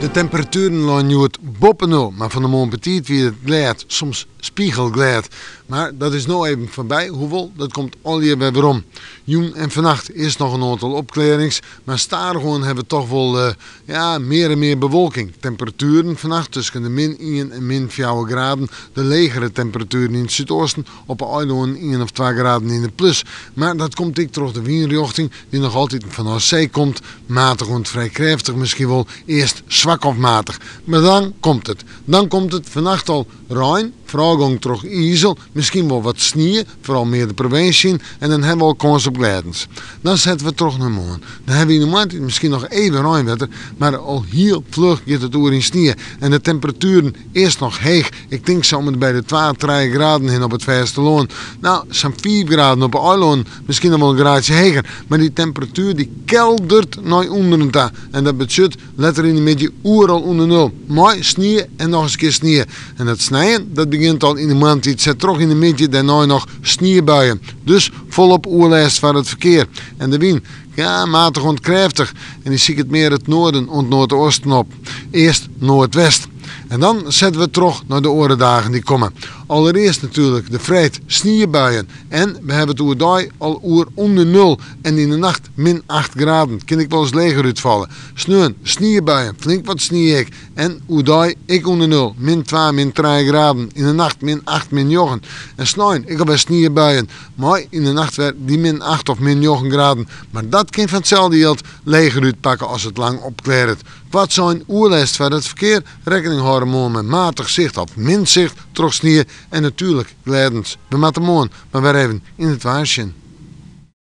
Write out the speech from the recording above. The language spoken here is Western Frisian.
De temperatueren leine hjoed boppe nul, mar fan 'e moarn betiid wie it glêd, soms spiegelglêd. Mar dat is no even foarby, hoewol dat komt allegear wer werom. Jûn en fannacht earst noch in oantal opklearrings, mar stadichoan hawwe we toch wol ja, mear en mear bewolking. Temperatueren fannacht tusken de min ien en min fjouwer graden, de legere temperatueren yn it súdoosten op de eilannen ien of twa graden yn de plus. Mar dat komt ek troch de wynrjochting dy't noch altyd fanôf see komt, matich oant frij krêftich, miskien wol earst swak of matich. Mar dan komt it. Dan komt it fannacht al rein, foarôfgong troch izel, miskien wol wat snie, foaral mear de provinsje yn, en dan hawwe we al kâns op glêdens. Dan sette we troch nei moarn. Dan hawwe we yn de moarntiid miskien noch even reinwetter, mar al hiel fluch giet it oer yn snie en de temperatueren earst noch heech, ik tink sa om en by de twa, trije graden hinne op it fêstelân. No, sa'n fiif graden op de eilannen, miskien noch wol in graadsje heger. Mar dy temperatuer dy keldert nei ûnderen ta en dat betsjut letter yn de middei oeral ûnder nul, mei snie en noch ris in kear snie. En dat snijen, dat begjint al yn de moarntiid, set troch yn de middei, dêrnei noch sniebuien. Dus folop oerlêst foar it ferkear. En de wyn, ja, matich oant krêftich en dy siket mear it noarden oant noardeasten op. Earst noardwest. En dan sette we troch nei de oare dagen dy't komme. Allerearst natuerlik de freed, sniebuien. En we hawwe it oerdei al oer ûnder nul en yn de nacht min acht graden. Kin ek wolris leger útfalle. Sneon sniebuien, flink wat snie ek. En oerdei ek ûnder nul, min twa, min trije graden. Yn de nacht min acht, min njoggen. En snein ek alwer sniebuien, mei yn de nacht wer dy min acht of min njoggen graden. Mar dat kin fan itselde jild leger útpakke as it lang opklearret. Koartsein, oerlêst foar it ferkear, rekkening hâlde moarn mei matich sicht of min sicht troch snie en natuerlik glêdens. We moatte moarn mar wer even yn it waar sjen.